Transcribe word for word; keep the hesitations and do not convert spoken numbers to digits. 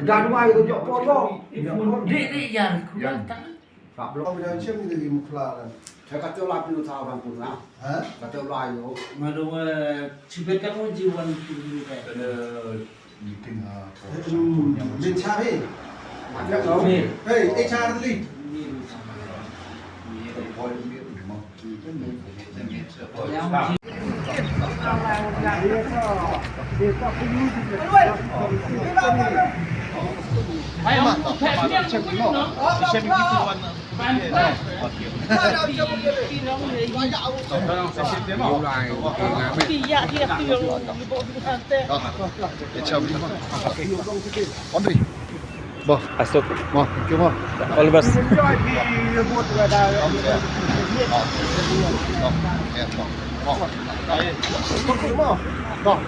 Dah dua itu jok polo. Dik, dik, ya, kurang tak? Kata lah pinu tahu orang tu lah. Ha? Kata lah yo. Ngadu, eh, cibet kan uji wan tu ni kan. Ada meeting, ah, hmm, dia cari. Macam tu. Hei, eh, cari. Andri. Bah. Asuk. Bah, thank you, bah. All the best. Bah.